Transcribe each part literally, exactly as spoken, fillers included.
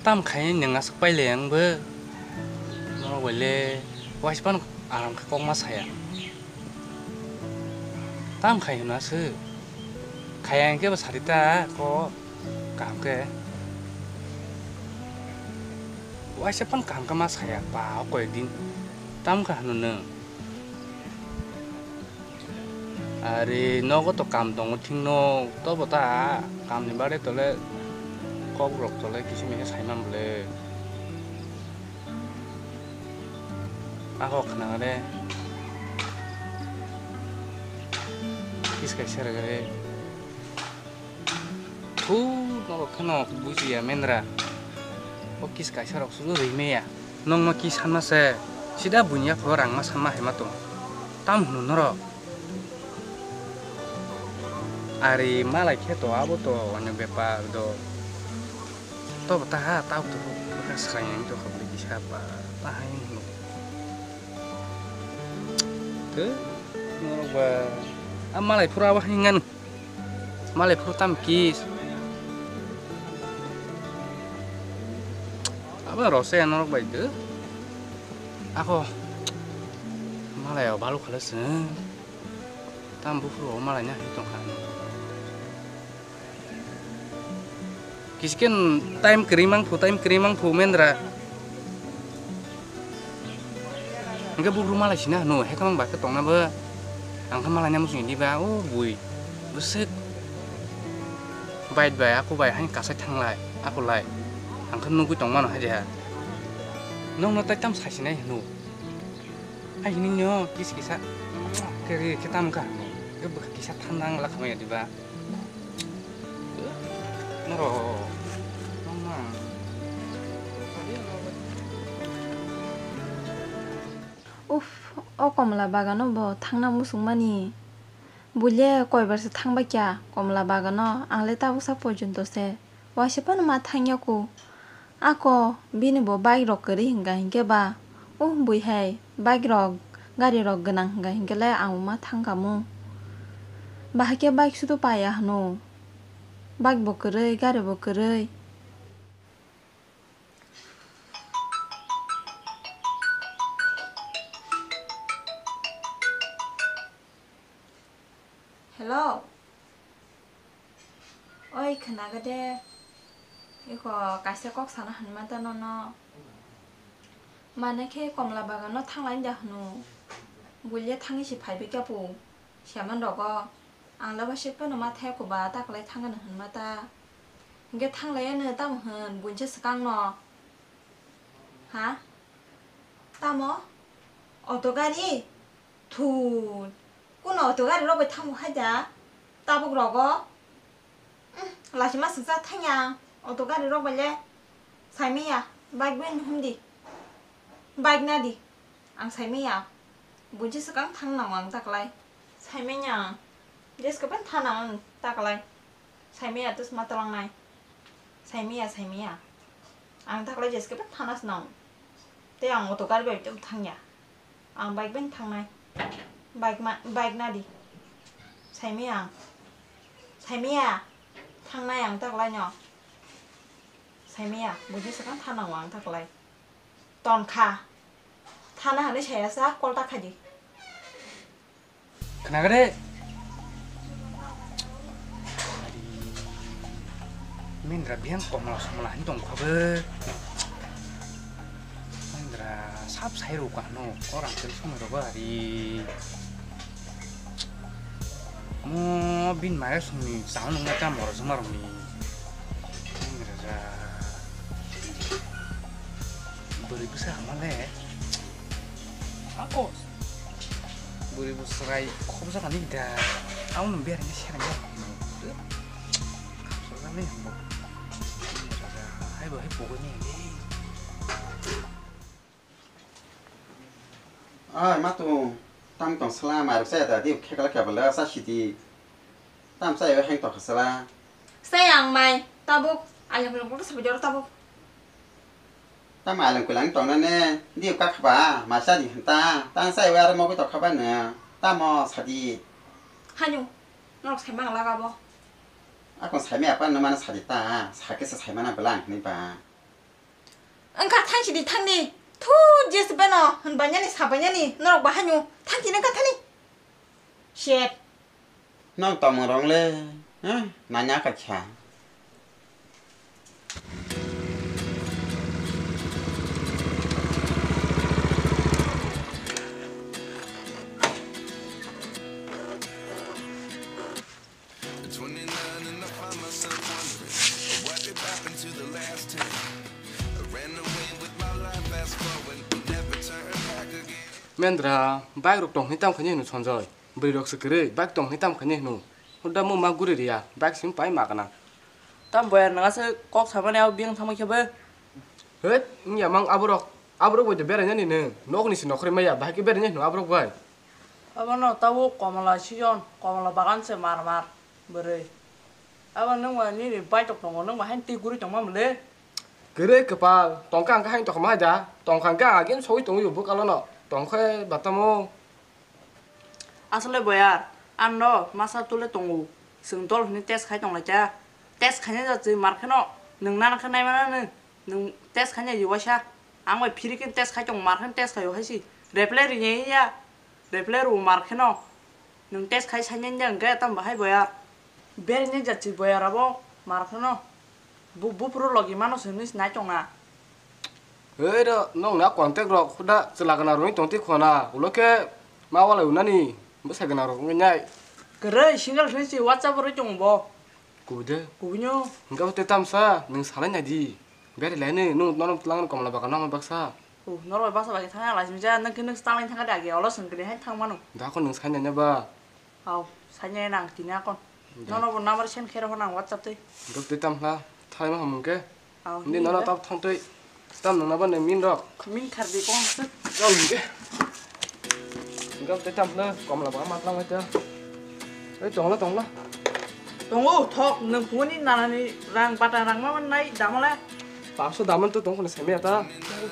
Tam khai nwng aswk pailai ang bo. Norok bai le waisa phano aram khe kok ma saya. Tam khai hwnwi aswk. Khaya hinkhe bo sadi ta kok kaham khe. Waisa phano kaham khe ma saya ba o koi din. Tam kha hwnwi nwng. Ari nogo to kam tongo thikno, tobo ta kamni bagwi tole kokrok tole kisa misa saiman bwle. Ako khna re kis kaisa rwgwi re. Thu, norok kheno bujiya mendra. O kis kaisa rok sudu rimaya. Nongno kis sanma se. Sida buini yaphoro rangma sanma hai ma tong. Tam hwnwi norok. Ari malai khe to abo to ani bepar do. To bwtaha tao to bwkha swrang to khabli kisa ba ta hai hwnwi. Tei norok ba a malai phuru abo hai ngan. Malai phuru tam kis. Abo rose norok bai de. Ako malai o balu khala se. Tam buphuru o malai na hai tong kha. Kisken time kwrwi mang phu, time kwrwi mang phu mendra. Hingke buphuru malai sina hwno, hekhe mang bai khe tongna bo. Ang khe malai nang muchung diba, o bui. Bwswk. Bike bai, aku bai, hain kasai thanglai, aku lai. Ang khe nugui tong mano hai de ha. Nongno tai tam sai sinai hwno. Hai hini nyo kis kisa. Khe ri khe tam kha. Khe bwkha kisa thanda ang la khamaya diba. Noro. Nongma. Uff, o komla bagano bo thangna muchungmani. Buile koibar se thangbai kya komla bagano, ang le tabuksa porjonto se waisa phano ma thangya ku. Ako bini bo bike rok kwrwi hwnka hinkhe ba, o bui hai bike rok gari rok gwnang hwnka hinkhe le ang ma thangkamu. Bahai khe bike sudu paya hwno. Bike bo kwrwi, gari bo kwrwi. Hello. Oi, khwnaga de. Iko kaisa kok sana hwnwi mata nono. Mane khe komla bagano thanglai da hwno. Buile thangwi se phaibai khe pu. Siaman rogo. Ang le waisa phano ma thai ko ba, ta kwlai thangano hwnwi mata. Hinkhe thanglai ano tamo hwn, buinsa swkang no. Ha? Tamo? Auto gari? Thun. Kuno auto gari rok bai thango hai da? Tabuk rogo? Umm, lachima swkjak thangya ang. Auto gari rok bai le saimanya. Bike bai hwn di. Bike na di. Ang saimanya. Buji swkang thang nango ang taklai. Saimanya. Jeske bai thana ang taklai. Saimaya tus ma talangnai. Saimaya, saimaya. Ang taklai jeske bai thana swnam. Tei ang auto gari bai tei thangya. Ang bike bai thangnai. Bike ma, bike na di. Saimaya ang. Saimaya. Thangnai ang taklai no. Saimaya. Buji swkang thana ang taklai. Ton kha. Thana hwnwi saya sa call ta khai di. Khwnaga de. Mindra biyang komla somla hin tong kha bo. Mindra sap sai ro kha no, orang tel song ro ba ri. Mo bin maya song ni chang nung na kam oro song ma rong ni. Mindra ja. Bwrwi bwsa hama le. Ako. Bwrwi bo chwrai khobjakani da. Abono berengkhe serengkhe. Khobjaknai bo. Hai bo hai pogoni. Ai matung, tam tong sla mairok chaya da di khekla khebala sa sidi. Tam chaya heng tong khasala. Sai ang mai tabuk, ayang lung lung sabai jor tabuk. Tamo alang kulang tong nane, diu kak ba, masa di hanta, tang sai war mo to khaba ne, tamo sadi. Hanyu, norok sai mang laga bo. Akon sai me apa no mana sadi ta, sake se sai mana belang ni ba. Wngkha thangsi di thangni. Thu, jesi beno, hwnbainani, sabainani, norok bahaino, thangsi nangkha thani. Shit. Nang tongmung rong le, eh, nanya kaisa. Mendra, bike rok tong hwnwi tam khaini hwno Sanjoy. Bwrwi rok se kwrwi, bike tong hwnwi tam khaini hwno. Huda mo ma guri riya, bike sim pai ma kana. Tam boyar nang aswk kok samani abo biyang thangma khe bo. Hwt, wngya mang aborok. Aborok bai de berainani nwng. Nokni se nokhorwi maya, bahai khe berainani hwno aborok bai. Abono tabuk komla season, komla bagan se mar mar bwrwi. Abo nwng bai nini bike tongo, nwng bai haino twi guri tongma mole. Kwrwi kwpal, tongkha hwnkhe haino tongma hai da. Tongkha hwnkhe agin sogwi tongwi bwkalono. Tongkhe batamo. Asole boyar, ano masa tule tongo. Chwng dol hwnwi test khai tonglaikha. Test khaina jat se mar kheno, nwng nana khe nai mana nwng. Nwng test khaina yo waisa. Ang bai phiri khe test khai tong, mar kheno test khai yo haisi. Reply ri ya ya. Reply ru mar kheno. Nwng test khai sainai ya hwnkhe tam bahai boyar. Berni jat se boyar abo mar kheno. Bu, buphuru logi mano se hwnwi se nai tongna. Hei ro, nokni a contact rok huda chwla gana rwngwi tong twi khona, ulo khe ma walai unani bwsai gana rok wngwi nai. Kwrwi single hwnwi se WhatsApp rwi tongo bo. Kubui de? Kubui no. Hwnkhe bo tei tamsa, nwng salai nai di. Beri lai nai, nwng nono twlang komla bagan no baksa. Oh, norok bai baksa bai thangya lai simi ja, nwng khe nwng se talai thangkha de age, olo swng kwrwi hai thang mano. Da kon nwng sai nai ba. Hao, sainai nang tini akon. Da. Nono bo number send khe rohor nang WhatsApp twi. Gok twi tam hla, thalai ma hamung khe. Hao, hindi hini nono hwnkhe? Tab thang twi. Tam nang nabo nang min rok. Min khar di kong se. Jol hwnkhe. Gok twi tam hla, komla ba ma tlang ta. Ei tongla tongla. Tongo thok, nwng phone ni nana ni rang bata rang ma man nai damale. Paso daman to tong kono semi ata.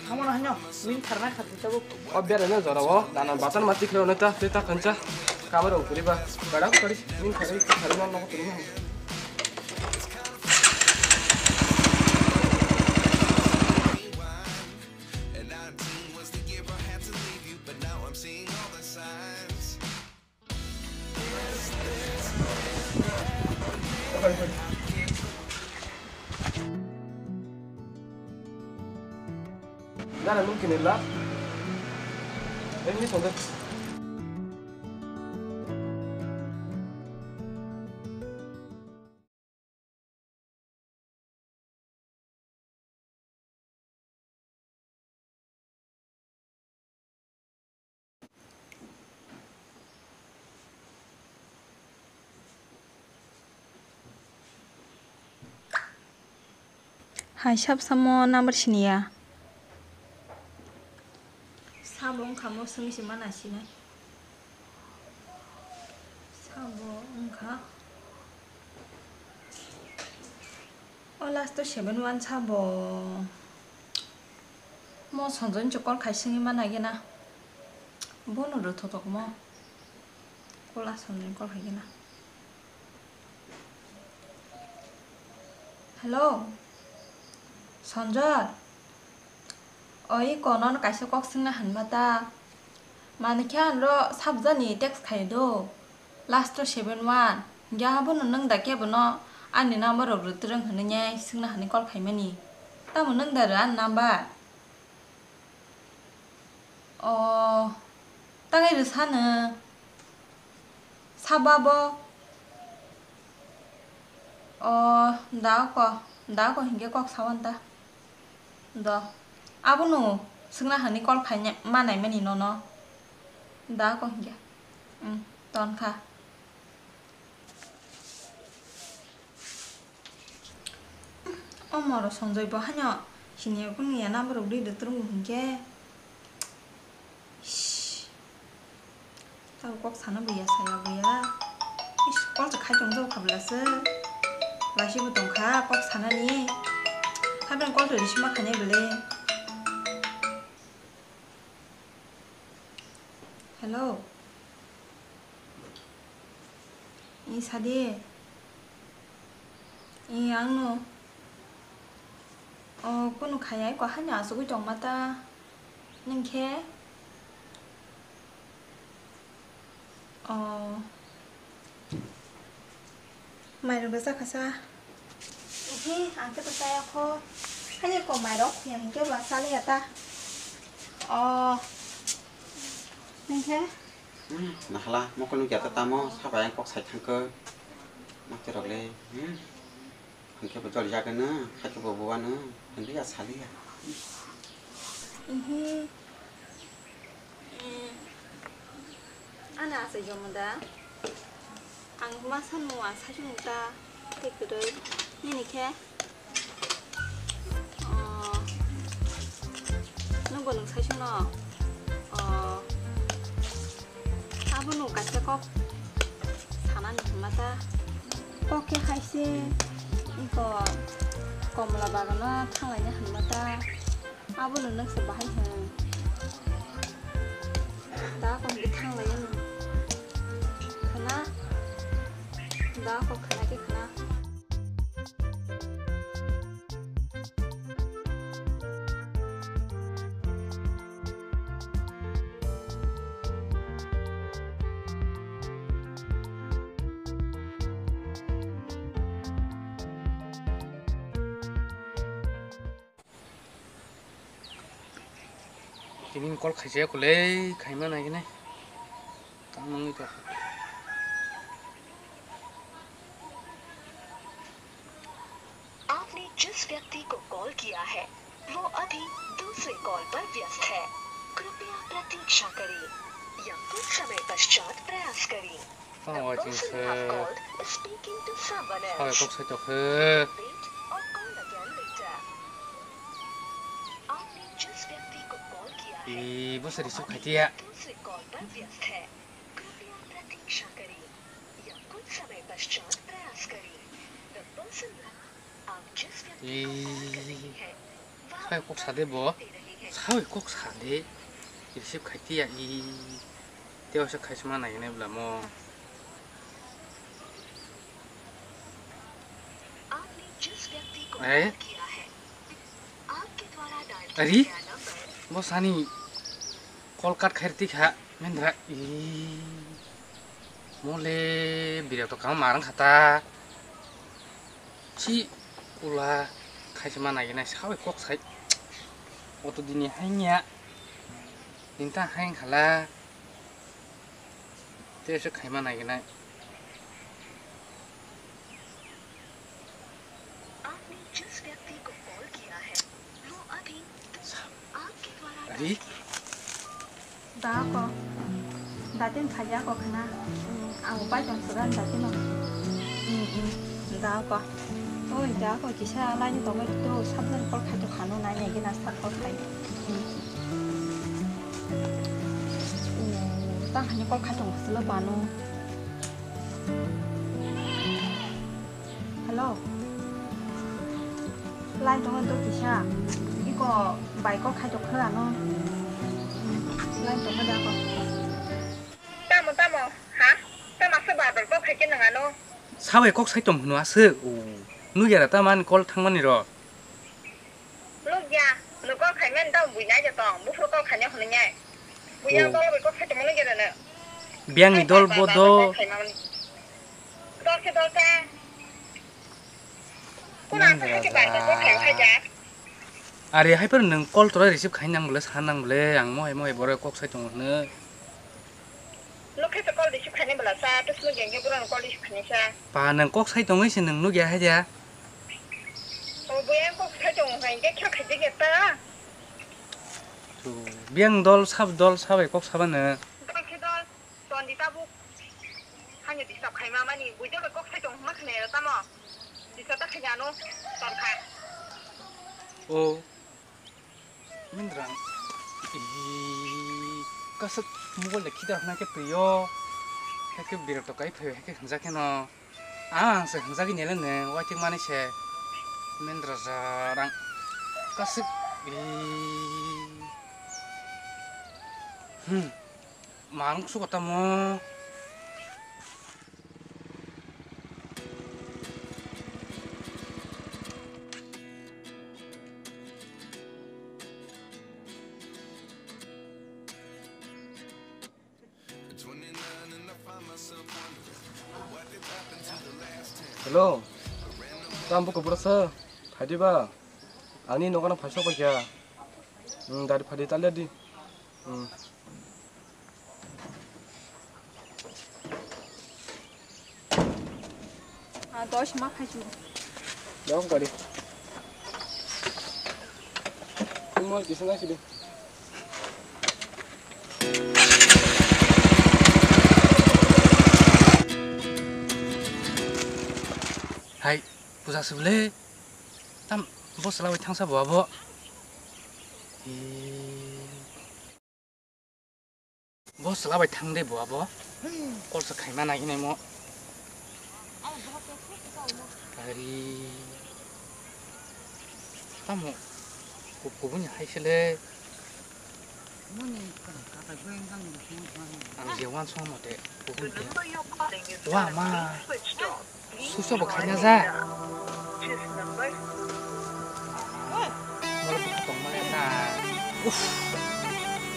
Tamo na hanyo, min kharna khat tabuk. O bera na jora o, nana batan mati khro na ta, te ta kancha. Kamar o kuri ba, kada kari, min khari, khari na no kuri na. Dara mungkin illa. Ini sonde. Hai sab samo number siniya. Sabo wngkha mo swngwi se mana sinai. Sabo wngkha. O last o seven one sabo. Mo Sanjoy ni call khai singwi mana gena. Bono rwthotok mo. Kola Sanjoy ni call khai gena. Hello. Sanjoy. Oi, kono no kaisa kok swngna hinma ta. Manikhe anro sabjani text khai do. Last o seven one. Hinkhe abono nwng da kebono ani number rok rwtwrwng hinwi swngna hinwi call khaimani. Tamo nwng da rw ani number? O, tangwi rw sano. Saba bo. O, da ko, da ko hinkhe kok sawan ta. Do. Abono swngna hinwi call khaina ma naimani nono. Da ko hinkhe. Hmm, ton kha. O moro Sanjoy bo haino sini kunu ya number rok ri de twrwng hinkhe. Ish. Tabo kok sana buya saya buya. Ish, call se khai tong jao khabla se. Laisi bo tong kha kok sana ni. Habeng call to receive ma khainai bele. Hello. I sadi. I ang no. O, kunu khaya, iko haino asugwi tongma ta. Nwng khe? O. Mairok da chakha sa. Ihi, ang khe to chaya kho. Haino ko mairok khuya hinkhe ba chaliya ta. O. Nwng khe? Hmm, nahala, mokol nukya ta tamo, sabai ang kok sai thangkhe. Makte rok le. Hmm. Hwnkhe bo joli jagwno, hakhe bo buwano, hwnwi ya saliya. Ihi. Mm. Ano achai jomo da? Ang ma sanmung ang saichung ta, tei kwrwi. Nini khe? Oh. Nwng bo nwng saichung no? Oh. Abono kaisa kok sanani hwnma ta. Kok khe hai se iko komla bagano thanglaina hwnma ta. Abono nwksa bahai hwn. Da kok khe thanglaina khwna. Da kok khwna khe khwna. Tini call khaijak kulai, khaima nai gini. Tamo wngwi tongkha. आपने जिस व्यक्ति को कॉल किया है, वो अभी दूसरे कॉल पर व्यस्त है। कृपया प्रतीक्षा करें या कुछ समय पश्चात प्रयास करें। Tamo The person you have called is speaking to someone else. Sabai kok sai tongkha. Wait or call again later. आपने जिस व्यक्ति को कॉल किया है, वो अभी दूसरे कॉल पर व्यस्त है। कृपया प्रतीक्षा करें या कुछ समय पश्चात प्रयास करें। The person you have Sabai kok sa de bo. Sabai kok sa de. Receive khai tiya i. Tei waisa khai sima nai nai bwla mo. Eh? Ari? Bo sani call cut khai rwtwi kha. Mendra i. Mole birok to kama marang khata. Chi kula khaisa ma nai nai sawi kok sai. Oto dini hainya. Dinta haing khala. Tese khaima nai nai. आपने जिस व्यक्ति को कॉल किया है, वो अभी आपके द्वारा Ari? Da ko. Datin khaja ko khna. Ang upai tong sudan datin no. Da ko. Oi, da ko kisa lain tong to sabdan call khai to khano nai nai gina sa call khai. Tang hani call khai tong sulo bano. Hello. Line tongo do kisa. Iko bai kok khai tok khe ano. Line tongo da ko. Tamo, tamo, ha? Tamo se bar bar kok khai khe nang ano? Sabai kok sai tong hwno aswk. O. Nugya ra ta man call thangmani ro. Nukya, nwng call khaimani tamo buinai de tong, buphuru call khaina hwnwi nai. Buya Oh. Dol bai kok khaitongma nukya de nwng. Biyangni dol bo do. Dol khe dol kha. Kuna Nang sa khe bai kok khaio khaija. Are hai phano nwng call tora receive khai nang bole sa nang bole ang mohai mohai boro kok sai tongo hwnwi. Nukhe se call receive khainai bwla sa, tusno geng khe borok call receive khainai sa. Pa nwng kok sai tongwi se nwng nukya hai dia. O boya kok sai tong hai khe khe khai de ta. Biyang dol sab dol sabai kok saba nwng. Dol khe dol, ton di tabuk. Hanya disturb khaima mani, bui dol kok sai tong ma khnai tamo. Disturb ta khaina no, ton kha. O. Mindrang. Ih, kasuk mobile de khidar hwnai khe twi o. Hai khe birok to kai phai hai khe hwnjak khe no. Ang se hwnjak ni le ne waiting mani se. Mindra jarang. Kasuk. Ih. Hmm. Mang suko tamo. Hello. Tam buku pura sa. Phai di ba. Ani nogo no phai sok bai kha. Hmm, dari phai di, talia di. Hmm. Ah, dos ma phai chu. Dong kari. Tumol kisa nai sidi. Hai, puja sibole. Tam, bo sela bai thangsa bo abo. Ee. Bo sela bai thang de bo abo. Call se khaima nai hinai mo. Ari. Tamo. Ku-, kubuni hai sele. Ang je wansong mate. Kubuni. Wa ma. Suso bo khaina ja. Molo bwkha tongmani ta. Uff.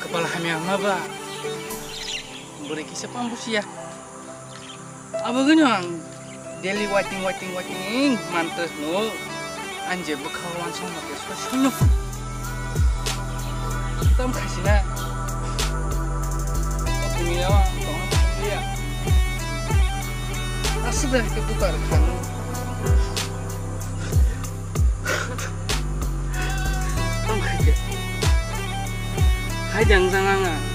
Kapal hamya ma ba. Bwrwi kisa pang busiya. Abo gano ang daily waiting, waiting, waiting mantas no. Ang je bwkha wansong mate soi soi no. Tam khaisina. Dunia tong ya. Asli ke buka kan. Tam khaike. Hai jang jang ang.